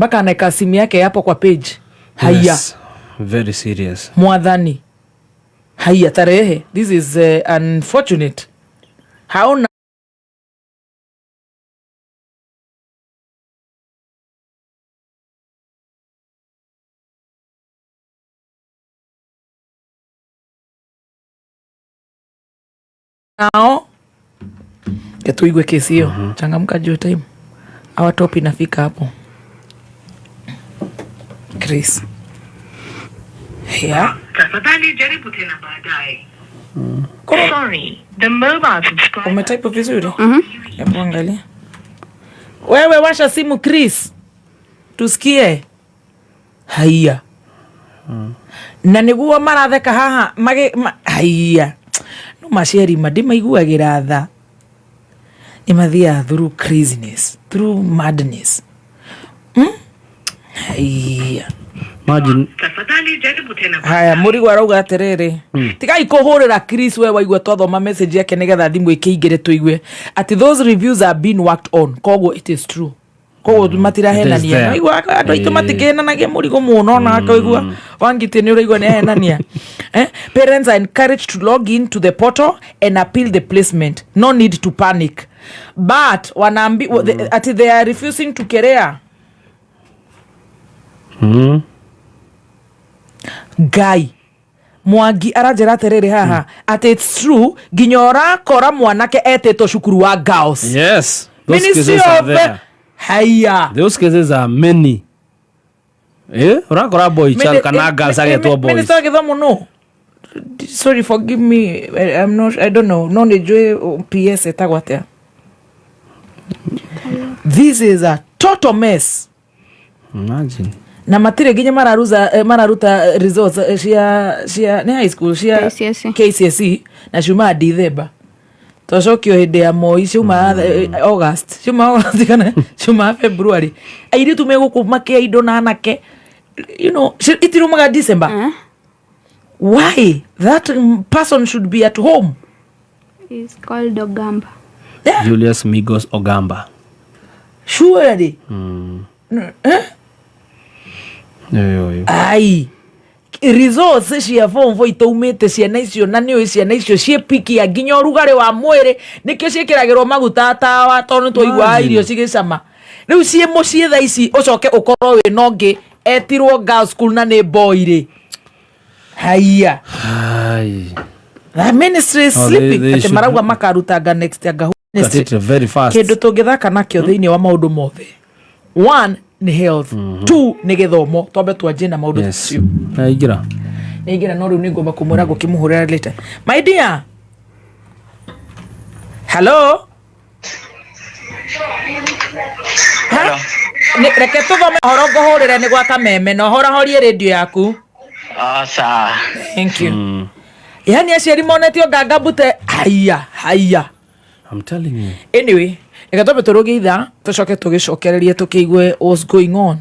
Mpaka anaeka simu yake hapo kwa page. Haya. Yes. Very serious. Mwathani. Haya tarehe. This is unfortunate. Haona nao tuigue kesi hiyo. Changamka juu time our top inafika hapo. Chris. Yeah. Tafadhali jaribu tena baadaye. Sorry, the mobile subscriber Umetype vizuri? Hebu angalia. Wewe washa simu Chris. Tusikie. Haiya. Na niguo maratheka haha mage haiya. No maciari ma ndimaiguagĩra tha. Nĩ mathiaga through craziness, through madness. Haiya. Imagine Tafadhali jaribu tena Haya, mũrigo arauga atĩrĩrĩ, tigai kũhũrĩra Chris we waigua twathoma message yake nĩgetha thimũ ĩkĩingĩre tũigue atĩ those reviews are being worked on, koguo it is true, koguo matirahenania. There. Waigua andũ aitũ matikĩhenanagia mũrigo mũno ona akaigua wangiti nĩ ũraigua nĩ ahenania. Parents are encouraged to log in to the portal and appeal the placement, no need to panic, but wanaambi ati they are refusing to kerea. Ngai Mwangi aranjĩra atĩrĩrĩ haha atĩ it's true nginya ũrakora mwanake etĩtwo cukuru wa girls. Yes. Those Ministry cases are of there. Haya. Those cases are many. Urakora boy child kana girls agetwo boys. Minister wa gĩthomo no sorry, forgive me, I'm not, I don't know, no nĩ njũĩ PS etagwo atĩa. This is a total mess. Imagine. Na matirĩ nginya mararuta results cia nĩ high school cia KCSE. KCSE na ciumaga Dithemba, twacokio hĩndĩ ya Moi ciumaga August, ciumaga August kana ciumaga February. Airĩtu megũkũ makĩa indo na anake itirumaga December. Why that person should be at home? Is called Ogamba. Yeah. Julius Migos Ogamba. Surely. Yo, yo, yo. Ai, results cia form four itaumĩte ciana icio na nĩũĩ ciana icio ciĩ piki ya nginya ũrugarĩ wa mwĩrĩ nĩkĩo ciĩkĩragĩrwo maguta tawa tondũ nĩ twaiguaga irio cigĩcama rĩu ciĩ mũciĩ thaa ici ũcoke ũkorwo wĩna ũngĩ etirwo girls school na nĩ boy rĩ. Haiya. Ai. The ministry is Oh, sleeping. they Atĩ should marauga makarutanga next year ngahu Look at it very fast. Kĩndũ tũngĩthaka nakĩo thĩinĩ wa maũndũ mothe, one nĩ health, two nĩ gĩthomo. Twambe twanjie na maũndũ macio. Aingĩra. Nĩingĩra no rĩu nĩngũmba kũmwĩra ngũkĩmũhũrĩra later. My dear, hello. Hello. Reke tũthome ũhoro ngũhũrĩre nĩ gwa kameme na ũhorahorie rĩndio yaku. Oh, sawa. Thank you. Yani aciari monetio nganga mbute. Haiya, haiya. I'm telling you. Anyway, reke twambe tũrũgie ithaa tũcoke tũgĩcokererie tũkĩigue what's going on.